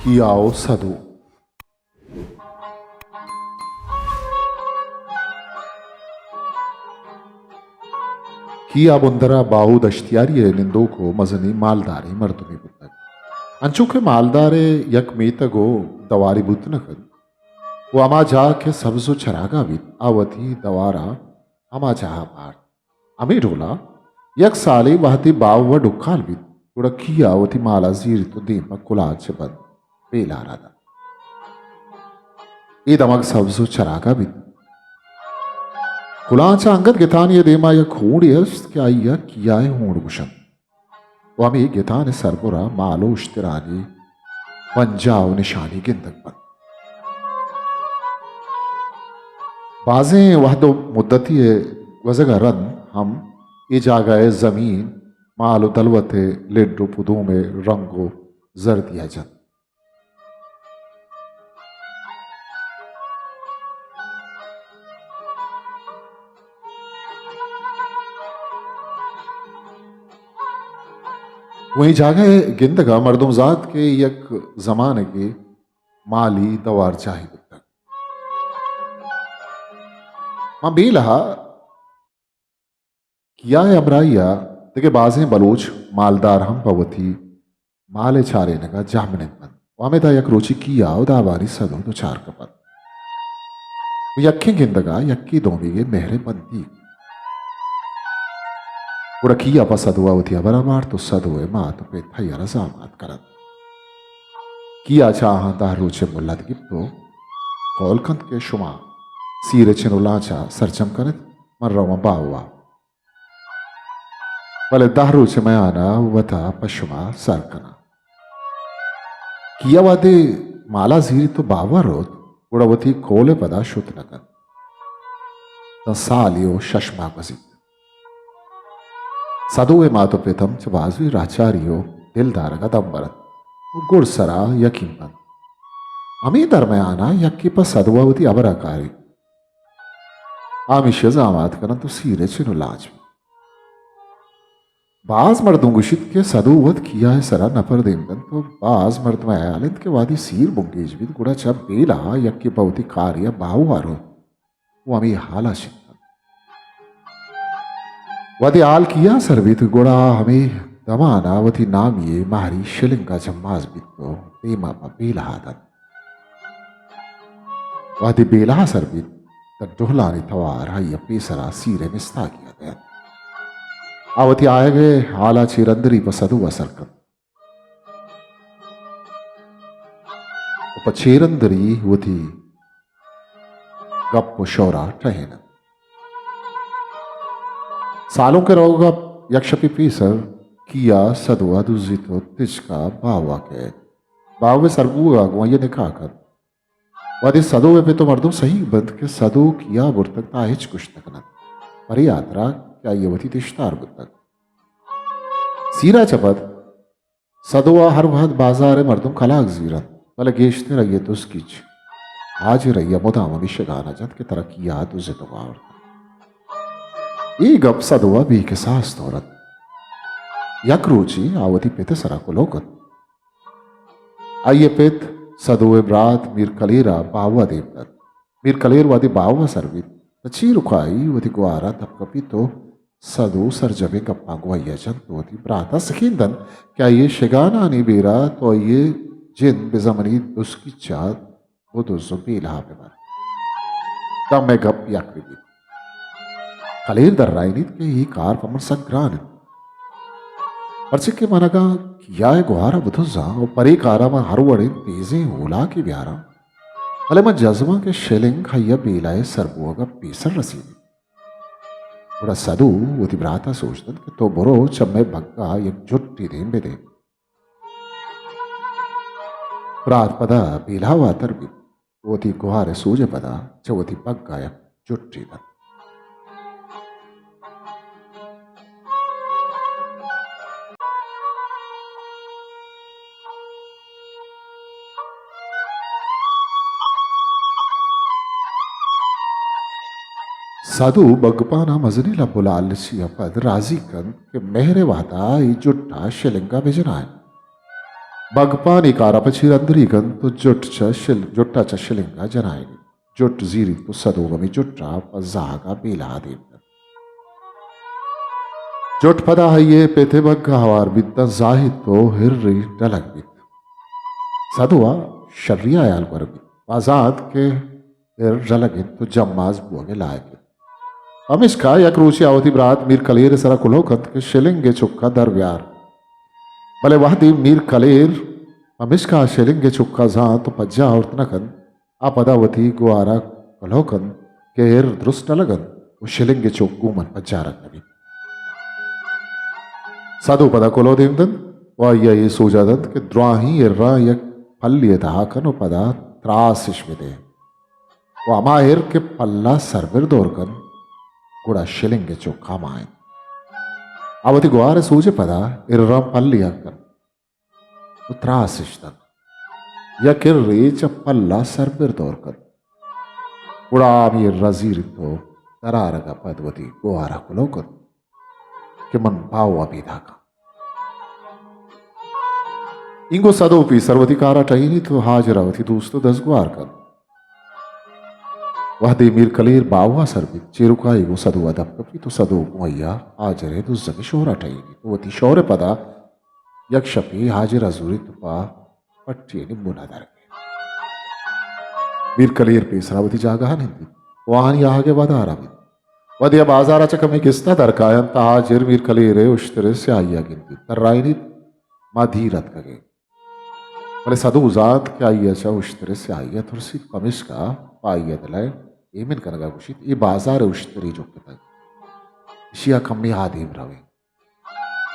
کیا و سدو۔ کیا بندرا باہو دشتیاری ء نندوک و مزنیں مالداریں مردمے بوتگ۔ انچو کہ مالدار ء یک میتگ و دوارے بوت نہ کنت و ہما جاہ کہ سبز و چراگاہ بیت، آ وتی دوارا ہما جاہا بارت۔ ہمے ڈولا یک سالے وہدے باہو ء ڈکال بیت، گڑا کیا وتی مالا زیرت و دیم پہ کلانچ ء بند بیلارا دات۔ اے دمگ سبز و چراگاہ بیت۔ کلانچ ء انگت گتانی ء دیما یک ہونڈے است کہ آئی ء کیا ء ہونڈ گوشنت۔ و ہمے گتان ء سربرا مال و اشترانی بنجاہ و نشانی گندگ بنت۔ بازیں وہد و مدتی ء گوزگ ء رند ہم اے جاگہ ء زمین مال و دلوت ء لڈ و پدوم ء رنگ و زردی ء جنت۔ گوں اے جاگہ ء گندگ ء مردم زانت کہ یک زمانگے مالی دوار جاہے بوتگ۔ من بیلہ ء کیا ء ہمراہی ء دگہ بازیں بلوچ مالدار ہم پہ وتی مال ء چارینگ ء جہمنند بنت و ہمدا یک روچے کیا و دابانی سدو دچار کپنت و یکیں گندگ ء یکے دومیگ ء مہر ء بندیگ۔ گڑا کیا پہ سدو ء وتی ہبر ء بارت و سدو ء مات و پت ہیال ء زامات کننت۔ کیا چہ آہاں دہ روچ ء ملت گپت و قول کنت کہ شما سیر ء چن و لانچ ء سرجم کنت، من رواں باہو ء۔ بلے دہ روچ ء میان ء وت ء پہ شما سر کناں۔ کیا وہدے مالا زیریت و باہو ء روت، گڑا وتی کول ء پدا شت نہ کنت۔ تاں سالے و شش ماہ گوزیت۔ سدو ء مات و پت ہم چہ بازوی راہچاری و دل دارگ ء دم برنت و گڑ سرا یکین بنت۔ ہمے درمیان ء یکے پہ سدو ء وتی ہبر ء کاریت۔ آ ہمیشی ء زامات کننت و سیر ء چن و لانچ بیت۔ باز مردم گوشیت کہ سدو وت کیا ء سرا نپر دیم دنت و باز مردم ء ہیال انت کہ وہدے سیر بنگیج بیت گڑا چہ بیلہ ء یکے پہ وتی کارے ء باہو ء روت و ہمے ہال ء شت کنت۔ وہدے ہال کیا سر بیت گڑا ہمے دمان ء وتی نامی ء مہری شلنگ ء جماز بیت و دیما پہ بیلہ ء دنت۔ وہدے بیلہ ء سر بیت، تاں ڈہلانی توار آئی ء پیسرا سیر ء مستاگی ء دئینت۔ آ وتی آیگ ء ہال ء چیرندری پہ سدو ء سر کنت۔ و پہ چیرندری وتی گپ و شور ء ٹہینت۔ سالونک ء روگ ء یک شپے پیسر کیا سدو ء دزیت و تچک ء باہو ء کئیت۔ باہو ء سر بوگ ء گوں آئی ء نکاح کنت۔ وہدے سدو ء پت و مردم سہیگ بنت کہ سدو کیا برتگ تاں ہچ گوشت نہ کننت، پرے ہاترا کہ آئی ء وتی دشتار بوتگ۔ سیرا چہ پد سدو ء ہر وہد بازار ء مردم کلاگ زیرنت، بلے گیشتر آئی ء دزکیچ حاجر آئی ء مدام ہمے شگان ء جنت کہ ترا کیا دزتگ و آورتگ۔ اے گپ سدو ء بے کساس تورنت۔ یک روچے آ وتی پت ء سرا کلوہ کنت۔ آئی ء پت سدو ء برات میر کلیر ء باہو ء دیم دنت۔ میر کلیر وہدے باہو ء سر بیت، تاں چیرکائی وتی گوار ء دپ کپیت و سدو سرجمیں گپاں گوں آئی ء جنت و وتی برات ء سکین دنت کہ آئی ء شگانانی بیرا تو آئی ء جند بزمنی دزکیچ ء بدز و بیلہ ء ببر، تاں مئے گپ یک بہ بیت۔ کلیر درائینیت کہ اے کار پہ من سک گران انت، پرچے کہ من اگاں کیا ء گوہار ء بدزاں و پرے کار ء من ہر وڑیں تیزیں ہولاکے بیاراں، بلے من جزماں کہ شلنگ آئی ء بیلہ ء سر بوگ ء پیسر رسینیت۔ گڑا سدو وتی برات ء سوج دنت کہ تو برو چہ مئے بگ ء یک جٹے دیم بدے۔ برات پدا بیلہ ء واتر بیت، وتی گوہار ء سوج ء پدا چہ وتی بگ ء یک جٹے دنت۔ سدو بگپان ء مزنیں لب و لالچی ء پد رازی کنت کہ مہر ء وہدا اے جٹ ء شلنگ ء بجنائینت۔ بگپانی کارا پہ چیر اندری کنت و جٹ چہ شل-، جٹا چہ شلنگا جنائینیت۔ جٹ زیریت و سدو ہمے جٹا پہ زہگا بیلا دیم دنت۔ جٹ پدا آئی ء پت ء بگا ہوار بیت داں زاہیت و ہری ڈلگ بیت۔ سدو ء شری ہیال گور بیت۔ آ زانت کہ ہر ڈلگ انت و جماز بوگ ء لائک انت۔ پمیشکا یک روچے آ وتی برات میر کلیر ء سرا کلوہ کنت کہ شلنگ ء چکا در بیار۔ بلے وہدے میر کلیر پمیشکا شلنگ ء چکا زانت و پجا آورت نہ کنت، آ پدا وتی گوارا کلوہ کنت کہ ہر درست ڈلگ انت و شلنگ ء چک گوں من پجارگ نہ بیت۔ سدو پدا کلوہ دیم دنت و آئی ء اے سوجا دنت کہ دراہیں ہراں یک پلے ء تہا کن و پدا تراسش بدے و ہما ہر کہ پلا سربر دور کن، گڑا شلنگ ء چک ہما انت۔ آ وتی گوار ء سوج ء پدا ہراں پلے ء کن و تراسش دنت۔ یک ہرے چہ پلا سربر دور کنت۔ گڑا آ ہمے ہرا زیرت و درآرگ ء پد وتی گوار ء کلوہ کنت کہ من باہو ء پیداک آں۔ اینگو سدو پیسر وتی کار ء ٹہینیت و ہاجر ء وتی دوست و دزگوار کنت۔ وہدے میر کلیر باہو ء سر بیت، چیروکائی گوں سدو ء دپ کپیت و سدو گوں آئی ء ہاجر ء دزگ ء شور ء ٹہینیت و وتی شور ء پدا یک شپے ہاجر ء زوریت و پہ پٹی ء نیمون ء در کیت۔ میر کلیر پیسرا وتی جاگہ ء نندیت و آہانی آہگ ء ودار ء بیت۔ وہدے آ بازار ء چہ کمے گستا در کاینت، ہاجر میر کلیر ء اشتر ء سیاہی ء گندیت، ترائینیت، ما دیر اتکگ ایں۔ بلے سدو زانت کہ آئی ء چہ اشتر ء سیاہی ء ترسیت، پمیشکا پہ آئی ء دل ء ایمن کنگ ء گوشیت، اے بازار ء اشترے جکتگ، اشی ء کمے آدیم رویں۔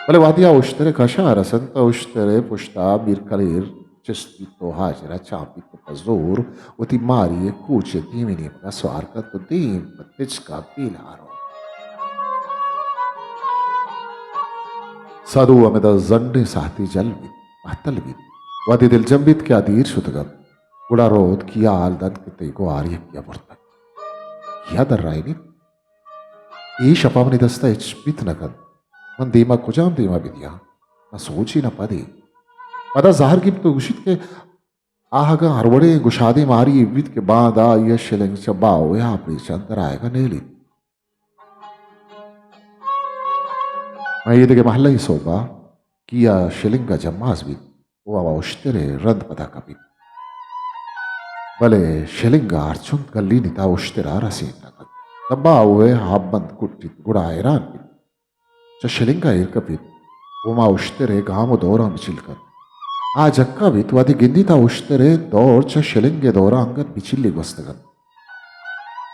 بلے وہدے آ اشتر ء کش ء رس انت، اشتر ء پشت ء میر کلیر چست بیت و ہاجر ء چاپ بیت و پہ زور وتی ماری ء کوچ ء دیمی نیمگ ء سوار کنت و دیم پہ تچک ء بیلا روت۔ سدو ہمدا زنڈیں ساہتے جل بیت، مہتل بیت۔ وہدے دلجم بیت کہ آ دیر شتگ انت، گڑا روت کیا ہال دنت کہ تئی گوار یکیا برتگ۔ کیا درائینیت؟ اے شپا منی دستا ہچ بیت نہ کنت۔ من دیما کجام دیما بدیاں؟ نہ سوچے نہ پدے۔ پدا زہر گپت و گوشیت کہ آ اگاں ہر وڑیں گشادیں ماری یے بیت کہ باندا آئی ء شلنگ چہ باہو ء آپریچاں در آیگ ء نیلیت۔ من اے دگہ مہلہ ء سوب ء کیا شلنگ ء جماز بیت و ہما اشتر ء رند پدا کپیت۔ بلے شلنگ ء ہرچنت گلینیت آ اشتر ء رسینت نہ کنت۔ داں باہو ء ہب بند کٹیت گڑا حیران بیت۔ چہ شلنگ ء ایر کپیت و ہما اشتر ء گام و دوراں بچل کنت۔ آ جکا بیت، وہدے گندیت آ اشتر ء دور چہ شلنگ ء دوراں انگت بچلی گوستگ انت۔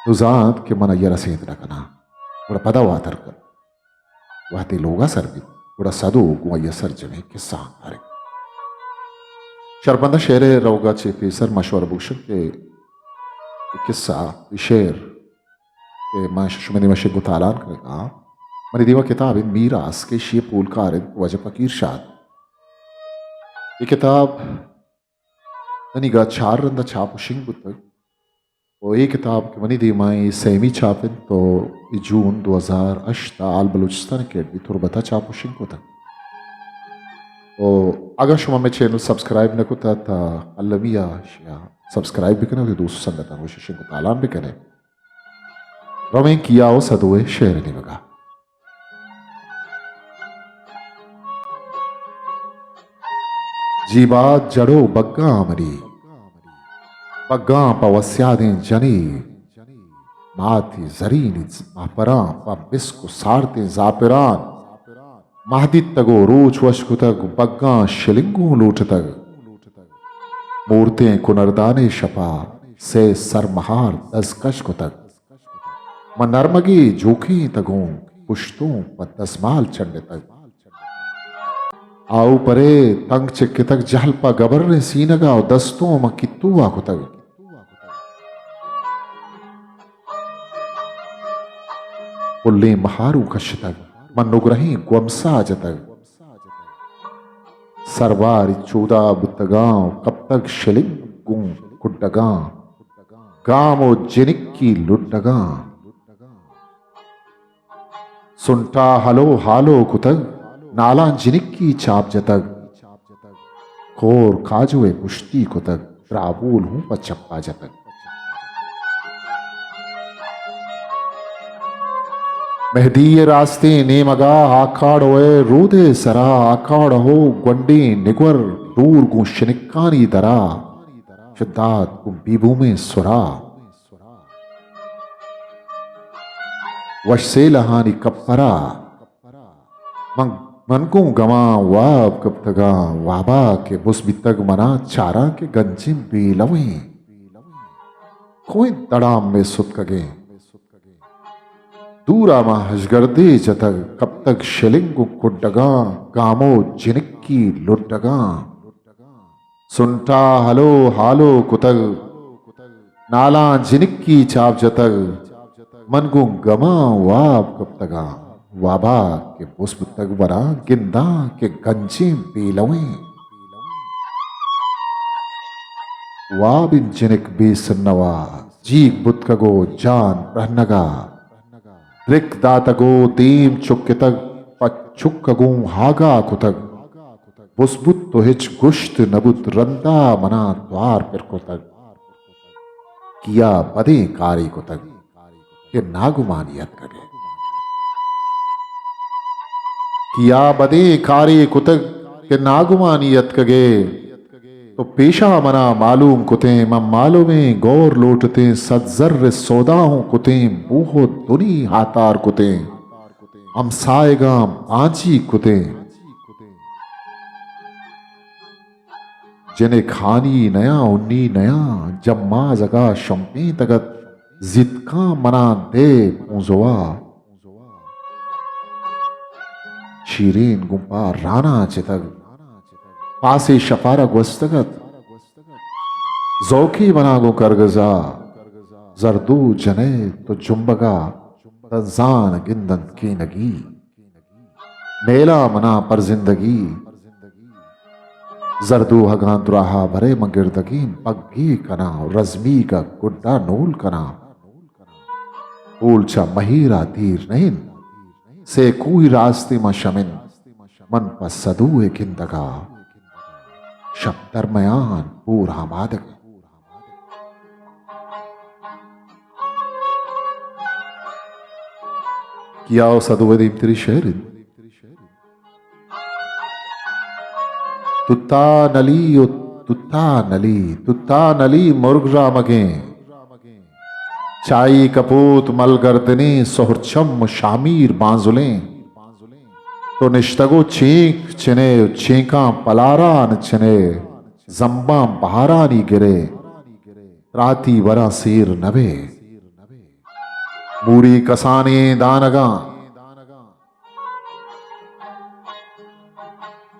نوں زانت کہ من آئی ء رسینت نہ کناں، گڑا پدا واتر کنت۔ وہدے لوگ ء سر بیت، گڑا سدو گوں آئی ء سرجمیں کسہ آں کاریں۔ شرپندہ شعر ء روگ ء چہ پیسر ما شمارا بگوشن کہ اے کسہ، اے شعر کہ من شمئے دیما شنگ و تالان کنگا آں، منی دیما کتاب انت میراث کہ ایشی ء پولکار انت واجہ فقیر شاد۔ اے کتاب تنیگا چار رندا چاپ و شنگ بوتگ و اے کتاب کہ منی دیما اے سیمی چاپ انت و اے جون دو ہزار ہشت ء آل بلوچستان اکیڈمی تربت ء چاپ و شنگ کتگ۔ و اگاں شما مئے چینل سبسکرائب نہ کتہ تا المی ء ایشی ء سبسکرائب بکن ات و دوست و سنگتاں گوش شنگ و تالان بکن ات۔ رویں کیا و سدو ء شعر ء نیمگا۔ جیبات جڑو بگاں منی، بگاں پہ وسیادیں جنی، ماتی زرینی مہپراں پہ مسک و سارتیں زاپران۔ مہدیتگ و روچ وش کتگ، بگاں شلنگوں لوٹتگ۔ مورتیں کنردانے شپا سے سرمہار دزکش کتگ۔ من نرمگے جوکینتگوں، پشتوں پہ دزمال چنڈتگ۔ آؤ پرے تنگ چکتگ، جہل پہ گبریں سینگا و دستوں من کیتوا کتگ۔ پلیں مہاروں کشتگ، من نگرہیں گومسا جتگ۔ سرواری چودا بوتگاں و کپتگ شلنگ گوں کڈگاں۔ گام و جنکی لڈگاں۔ سنٹا ہلو ہالو کتگ، نالاں جنکی چاپ جتگ۔ کور کاجو ء پشتی کتگ، ترابول ہوں پہ چپا جتگ۔ مہدی ء راستیں نیمگا آکاڑو ء رودے سرا، آکاڑو گونڈیں نگور ڈور گوں شنکانی درا، شداد گوں بیبومیں سرا۔ وش سیلہانی کپرا من، من گوں گماں واب کپتگاں، وابا کہ بس بیتگ منا چاراں کہ گنجیں بیلویں کوئیں دڑام میں ستکگیں۔ دورا ما ہژگردے جتگ، کپتگ شلنگ و کڈگاں، گامو جنکی لڈگاں۔ سنٹا ہلو ہالو کتگ، نالاں جنکی چاپ جتگ۔ من گوں گماں واب کپتگاں، وابا کہ بس بوتگ براں گنداں کہ گنجیں بیلویں۔ واب انت جنک بے سنوا، جیگ بوتکگ و جان پرہنگا۔ درک داتگ و دیم چکتگ، پہ چک گوں ہاگا کتگ۔ بس بوت تو ہچ گوشت نہ بوت، رندا منا توار پر کتگ۔ کیا بدیں کارے کتگ کہ ناگمانی اتکگے؟ کیا بدیں کارے کتگ کہ ناگمانی اتکگے؟ تو پیشا منا معلوم کتیں، من معلومیں گور لوٹتیں، صد زر سودا ہوں کتیں، بوہ و دنی ہاتار کتیں، ہمسائگاں بانچی کتیں۔ جنک ہانی نیاں، ہنی نیاں، جمازگا شمپیں تگت، زیتکاں منا دے پونزوا۔ شیرین گوں پہ رانا چتگ، پاسے شپارا گوستگ ات۔ زوکی منا گوں کرگزا، زردو جنئے تو جنبگا، تنزان گندنت کینگی۔ نیلا منا پر زندگی، زردوہگاں دراہا برے من گردگیں، پگی کناں و رزمیگا گڈا نول کناں۔ پول چہ مہیرا دیر نہ انت، سیکوئی راستی ما شمن، من پہ سدوئے گندگا، شپ درمیان پور آمادگ۔ کیا و سدو ء دیمتری شعر انت۔ تتا نلی و تتا نلی، تتا نلی مرگ رامگیں۔ چائی کپوت ملگردنی سہر چم و شامیر بانزلیں۔ تو نشتگ و چینک چنے و چینکاں پلاران چنے، زمباں بہارانی گرے۔ تراتی وراں سیر نہ بے۔ موری کسانیں دانگاں۔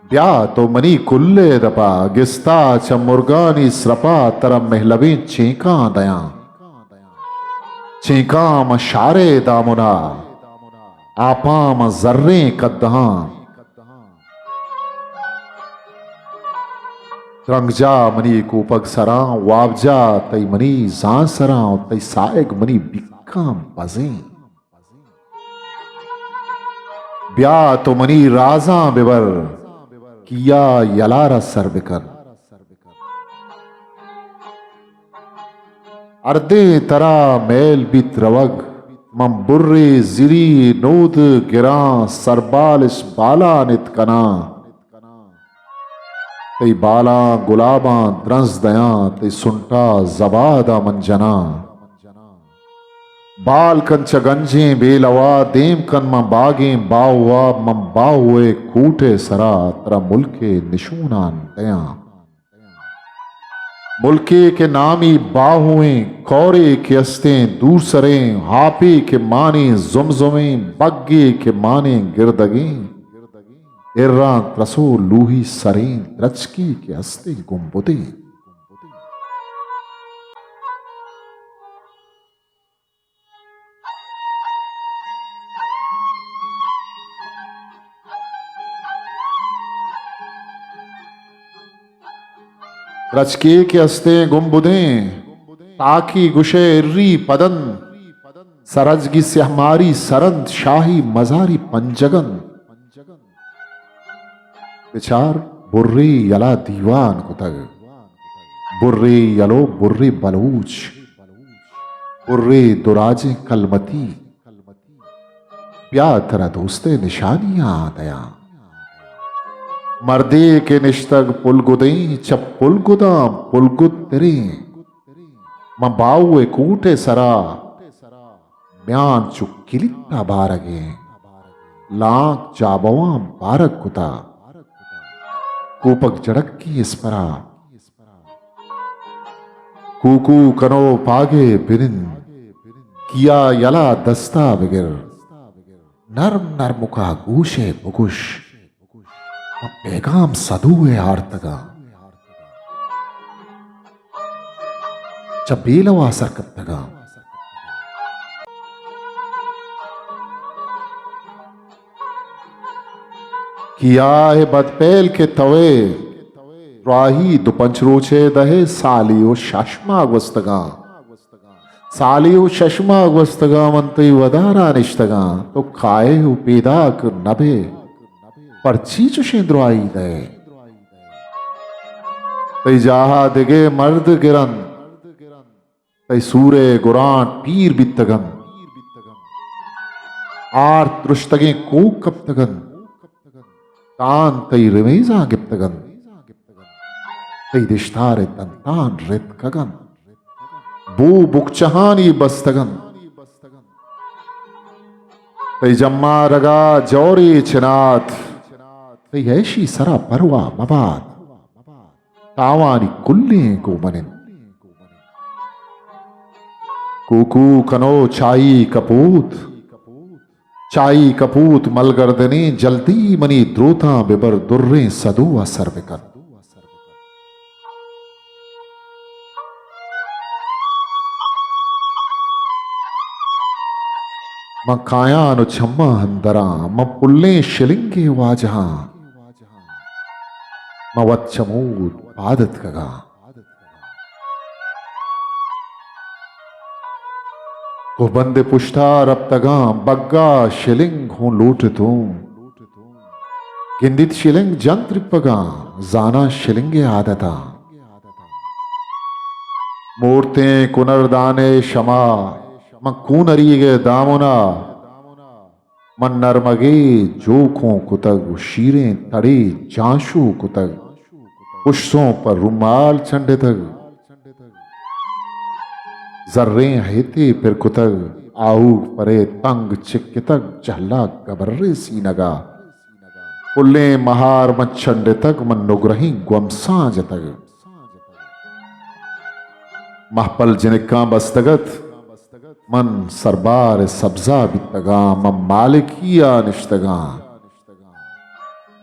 بیا تو منی کلے دپا، گستا چہ مرگانی سرپا، ترا مہلبیں چینکاں دیاں۔ چینکاں من شارے دامنا، آپاں من زریں کدہاں۔ ترنگجاہ منی کوپگ سراں، وابجاہ تئی منی زانسراں، تئی ساہگ منی بیکاں بزیں۔ بیا تو منی رازاں ببر، کیا یلارا سر بکن۔ اردیں ترا میل بیت روگ، من برے زری نود گراں، سربالش بالان ات کناں۔ تئی بالاں گلاباں درنز دیاں، تئی سنٹا زبادا من جناں۔ بال کن چہ گنجیں بیلوا، دیم کن من باگیں باہوا، من باہوئے کوٹے سرا ترا ملکے نشونان دیاں۔ ملکے کہ نامی باہوئیں، کورے کہ استیں دور سریں، ہاپے کہ مانیں زمزمیں، بگے کہ مانیں گردگیں، اراں ترسو لوہی سریں، درچکے کہ استیں گنبدیں۔ درچکے کہ استیں گنبدیں، تاکی گشئے اری پدنت، سرجگی سیہماری سرنت، شاہی مزاری پنجگنت۔ بچار برے یلا دیوان کتگ۔ برے یلو برے بلوچ۔ برے دراجیں کلمتی۔ بیا ترا دوست ءِ نشانیاں دیاں۔ مردے کہ نشتگ پلگدیں، چہ پلگداں پلگدتریں۔ من باہو ءِ کوٹ ءِ سرا میان چو کلیت ءَ بارگ ءَ ایں۔ لانک جابواں بارگ کتا۔ کوپگ جڑکی اسپرا۔ کوکو کنو پاگے بنند۔ کیا یلا دستا بگر۔ نرم نرمکا گوش ءَ بگوش۔ من پیگام سدو ءَ آرتگاں۔ چہ بیلوا سر کپتگاں۔ کیا اے بدپیل کہ توئے دراہی دو پنچ روچے دئے، سالے و شش ماہ گوستگاں۔ سالے و شش ماہ گوستگاں من تئی ودارا نشتگاں، تو کائے و پیداک نبئے، پرچی چشیں دراہی دئے؟ تئی جاہا دگہ مرد گرنت، تئی سورئے گرانٹ پیر بیتگ انت، آرت درشتگیں کوک کپتگ انت، تان تئی رمیزاں گپتگ انت، تئی دشتارئے دنتان رتکگ انت، بو بکچہانی بستگ انت۔ تئی جمارگا جورے چنات، تئی ایشی سرا پرواہ مبات۔ تاوانی کلیں گوں من انت۔ کوکو کنو چائی کپوت، چائی کپوت ملگردنیں، جلدی منی دروتاں ببر دریں سدو ءَ سر بکن۔ من کایان و چماں اندراں، من پلیں شلنگے واجہاں، من وت چمود پاد اتکگاں۔ کوہبند ءِ پشتا رپتگاں، بگا شلنگ ہوں لوٹتوں۔ گندیت شلنگ جنت رپگاں، زاناں شلنگ ءِ عادتاں۔ مورتیں کنردان ءِ شما، من کونریگ ءِ دامنا۔ من نرمگے جوکوں کتگ و شیریں تڑے جانشو کتگ۔ پشتوں پہ رومال چنڈتگ۔ زریں ہیتے پر کتگ، آہوک پرے تنگ چکتگ، جہلا گبرے سینگا۔ پلیں مہار من چنڈتگ، من نگرہیں گومساں جتگ۔ مہپل جنکاں بستگ ات، من سربار سبزا بیتگاں، من مالکی ءَ نشتگاں۔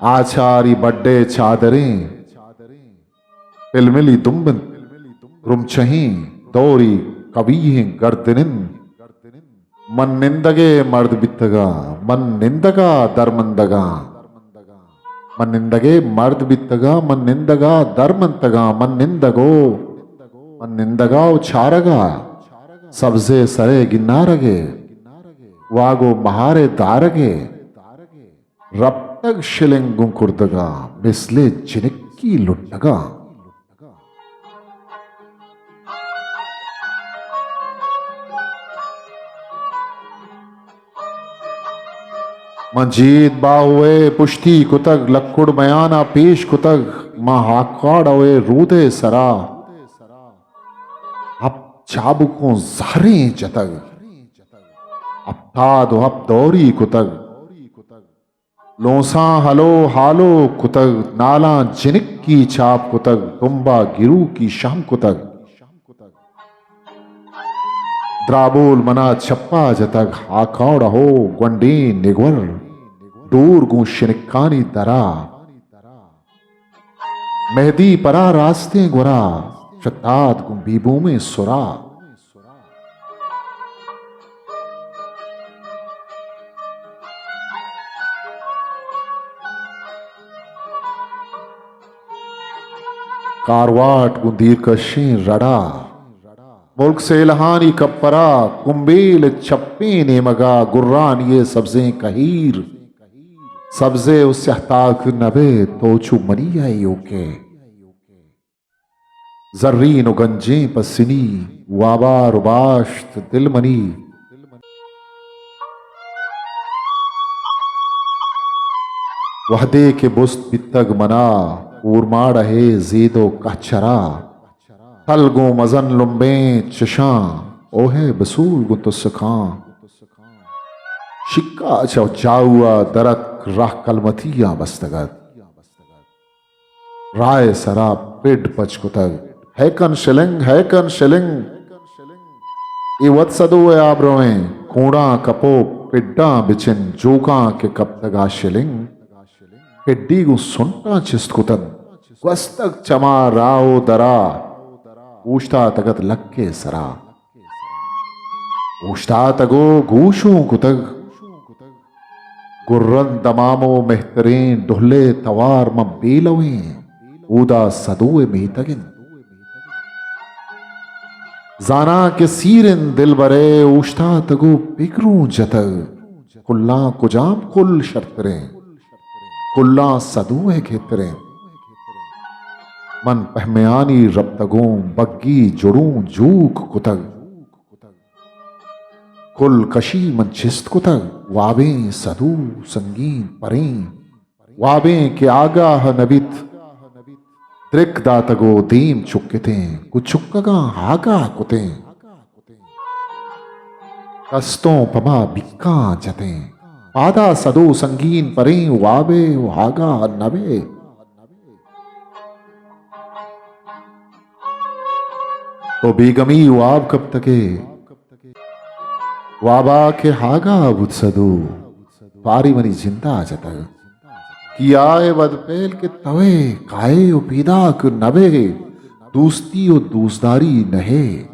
آچاری بڈے چادریں، پلملی دمب انت، رمچہیں دوری قویہیں گردن انت۔ من نندگے مرد بیتگاں، من نندگا درمندگاں۔ من نندگے مرد بیتگاں، من نندگا درمنتگاں، من نندگو، من نندگا و چارگا، سبزے سرے گنارگے، واگو مہارے دارگے۔ رپتگ شلنگ گوں کردگاں، مثل جنکی لٹگاں۔ من جید باہوئے پشتی کتگ، لکڑ میانا پیش کتگ، من ہاکاڑوئے رودے سرا ہپت چابکوں زہریں جتگ، ہپتاد و ہپت دوری کتگ۔ لونساں ہلو ہالو کتگ، نالاں جنکی چاپ کتگ، تمبا گروکی شہم کتگ۔ درابول منا چپا جتگ، ہاکاوڑ ہو گونڈیں نگور، ڈور گوں شنکانی درا۔ مہدی پرا راستیں گورا، شتات گوں بیبومیں سرا۔ کارواٹ گوں دیرکشیں رڑا، ملک سیلہانی کپرا، کمبیل چپیں نیمگا، گرانی سبزیں کہیر۔ سبزے و سیاہ تاک نبے تو چو منی ایوکے۔ زرین و گنجیں پسنی وابا رباشت دل منی۔ وہدے کہ بست بیتگ منا اورماڑہ ءِ زید و کہچرا، تل گوں مزن لمبیں چشاں، اوہے بسول گوں تسکاں۔ شکا چہ جاہو ءَ درتک راہ کلمتیاں بستگ ات۔ راہ ءِ سرا پڈ پچ کتگ، ہے کن شلنگ، ہے کن شلنگ۔ اے وت سدو ءِ آبرویں، کونڈاں کپو پڈاں بچن، جوکاں کہ کپتگ آ شلنگ۔ پڈی گوں سنٹاں چست کتگ، گوستگ چما راہ و درا، اوشتاتگ ات لکے سرا۔ اوشتاتگ و گوشوں کتگ۔ گرن دمام و مہتریں ڈہلے توار من بیلویں، اودا سدو ءِ میتگ انت۔ زاناں کہ سیر انت دلبرے، اوشتاتگ و پگروں جتگ۔ کلاں کجام کل شرتریں؟ کلاں سدو ءِ گہتریں۔ من پہمیانی رپتگوں، بگی جڑوں جوک کتگ۔ کل کشی من چست کتگ، وابیں سدو سنگین پریں۔ وابیں کہ آگاہ نہ بیت، درک داتگ و دیم چکتیں، گوں چکگاں آگاہ کتیں۔ کستوں پہ ما بیکاں جتیں، پادا سدو سنگین پریں، وابے و آگاہ نبے۔ تو بیگمی واب کپتگے، وابا کہ آگاہ بوت سدو، پاری منی جندا جتگ۔ کیا اے ودپیل کہ توئے کائے و پیداک نبے، دوستی و دوستداری نہے،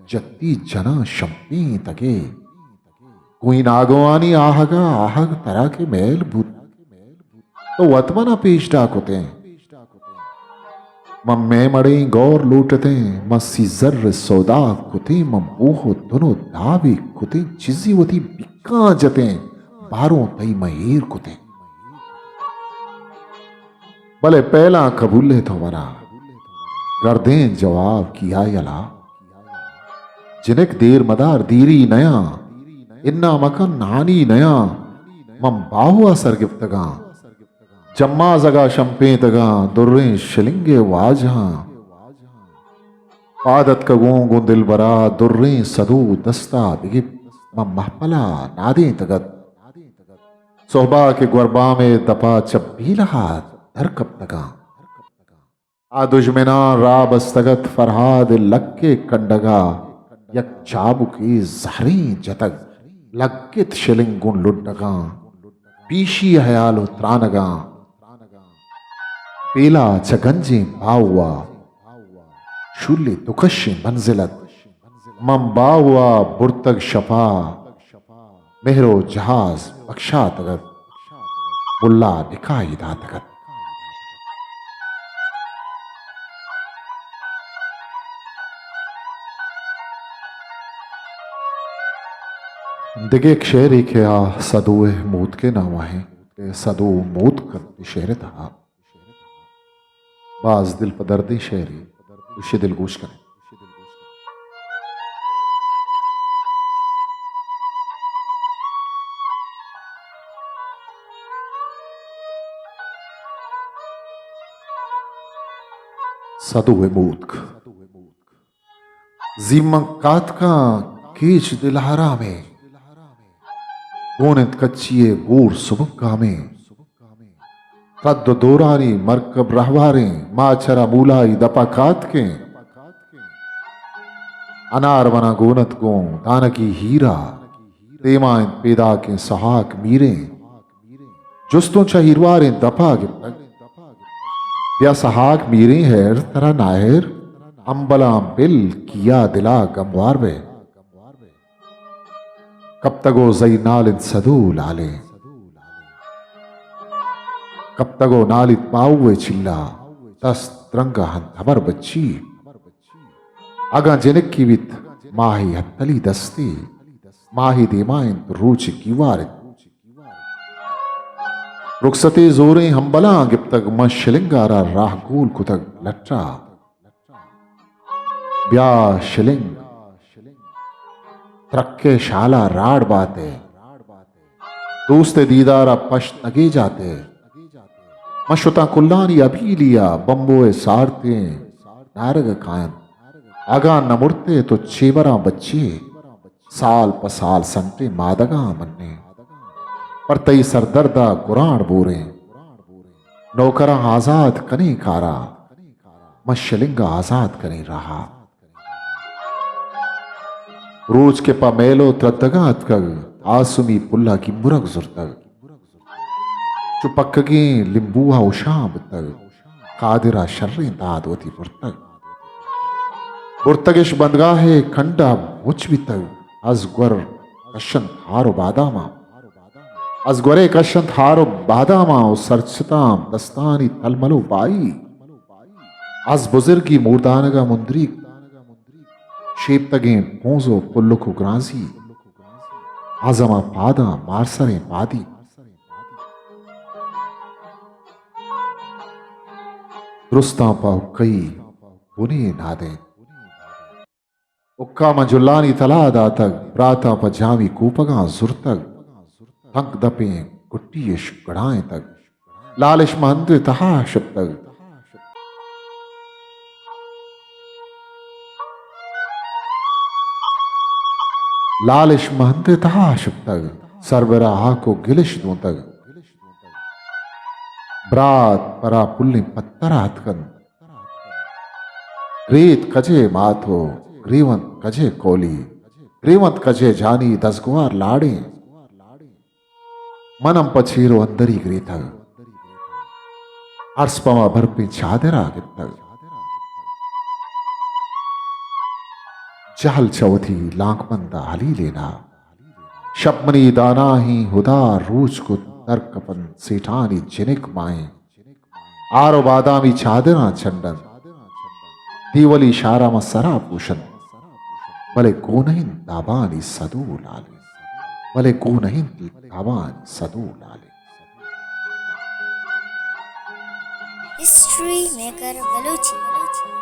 جتی جناں شمپیں تگے۔ کوئی ناگوانی آہگا آہگ ترا کہ میل بوت، تو وت منا پیش ڈا کتیں۔ من مئے مڑیں گور لوٹتیں، من سی زر سودا کتیں، من بوہ و تن و دابے کتیں، چیزی وتی بیکاں جتیں، باروں تئی من ایر کتیں۔ بلے پیلاں قبولے تو منا گردیں جواب کیا یلا۔ جنک دیر مدار دیری نیاں، انا مکن نانی نیاں، من باہوا سرگپتگاں۔ جمازگا شمپینتگاں دریں شلنگے واجہاں۔ پاد اتکگوں گوں دلبرا دریں سدو دستا بگپت، من مہپلا نادینتگ ات۔ سہبا کہ گوربامے دپا چہ بیلہا در کپتگاں۔ آ دژمناں راہ بستگ ات فرہاد ءِ لکے کنڈگا، یک چابکے زہریں جتگ، لگت شلنگ گوں لڈگاں، پیشی ہیال و ترانگاں۔ بیلا چہ گنجیں باہوا شولی دکشیں منزل ات۔ من باہوا برتگ شپا، مہر و جہاز بکشاتگ ات، ملا نکاہی داتگ ات۔ دگہ یک شعرے کہ آ سدو ءِ موتک ءِ نام ءَ ایں، کہ سدو موتک ات شعر ءِ تہا۔ باز دل پہ دردیں شعرے، گوشے دلگوش کنیں۔ سدو ءِ موتک۔ زی من کاتکاں کیچ دل آرامیں، گون انت کچی ءِ گور سبک گامیں۔ تد و دورانی مرکب رہواریں، ما چرا مولائی دپا کاتکیں۔ انار منا گون ات گوں دانگی ہیرا، دیما انت پیداکیں سہاک میریں۔ جستوں چہ ہیرواریں دپا گپتگ، بیا سہاک میریں ہیر ترا ناہیر، امبلاں بل کیا دلا گموار بئے۔ کپتگ و زئی نال انت سدو لالیں۔ کپتگ و نالیت باہو ءِ چلا، دست درنگ ءَ انت ہبر بچی۔ اگاں جنکے بیت ماہے ہتلی دستے، ماہے دیما انت روچ گیوار انت۔ رخصتے زوریں ہمبلاں گپتگ، من شلنگ ءَ را راہ گول کتگ لٹ ءَ۔ بیا شلنگ، ترک ءِ شال ءَ راڑ بات ئے۔ دوست ءِ دیدار ءَ پشت نہ گیجات ئے۔ من شتاں کلانی ابیلی ءَ، بمبو ءِ سارتیں نارگ ءَ کاینت۔ اگاں نہ مرت ئے تو چے براں بچے؟ سال پہ سال سنٹیں مادگاں منیں۔ پر تئی سردرد ءَ گرانڈ بوریں۔ نوکراں آزات کنیں کار ءَ، من شلنگ ءَ آزات کنیں راہ ءَ۔ روچ کہ پہ میل ءُ تردگاں اتکگ، آسمی پل ءَ گیمرگ زرتگ۔ چو پکگیں لیمبو ءَ اوشان بوتگ، قادر ءَ شریں داد وتی برتگ۔ برتگش بندگاہ ءِ کنڈ ءَ مچ بیتگ، از گور کشنت ہار ءُ باداماں۔ از گورے کشنت ہار ءُ باداماں ءُ سرچتاں دستانی تلمل ءُ بائی۔ از بزرگی موردانگ ءَ مندریگ شیپتگیں پونز ءُ پلک ءُ گرانزی۔ از ہما پاداں مارسریں پادی۔ درستاں پہ حقئی بنے نادینت۔ حقاں من جلانی تلا داتگ، براتاں پہ جامی کوپگاں زرتگ، تنک دپیں گٹی اش گڑائینتگ۔ لالش مہند ءِ تہا شپتگ۔ لالش مہند ءِ تہا شپتگ۔ سربرا ہاک ءُ گلش دونتگ۔ برات پرا پلیں پتر ءَ اتکنت۔ گریت کجے مات ءُ گریونت کجے کولی۔ گریونت کجے جانی دزگوار لاڑیں۔ من ہم پہ چیر ءُ اندری گریتگ۔ ارس پہ ما برپیں چادر ءَ گپتگ۔ جہل چہ وتی لانکبند ءَ ہلیلین ءَ۔ شپ منی داناہیں ہدا روچ کت، در کپنت سیٹانی جنک ماہیں۔ ہار ءُ بادامی چادراں چنڈنت۔ دیولی شارا ماں سرا پوشنت۔ بلے گون انت دابانی سدو لالیں۔ بلے گون انت دابانی سدو لالیں۔ ہسٹری میکر بلوچی۔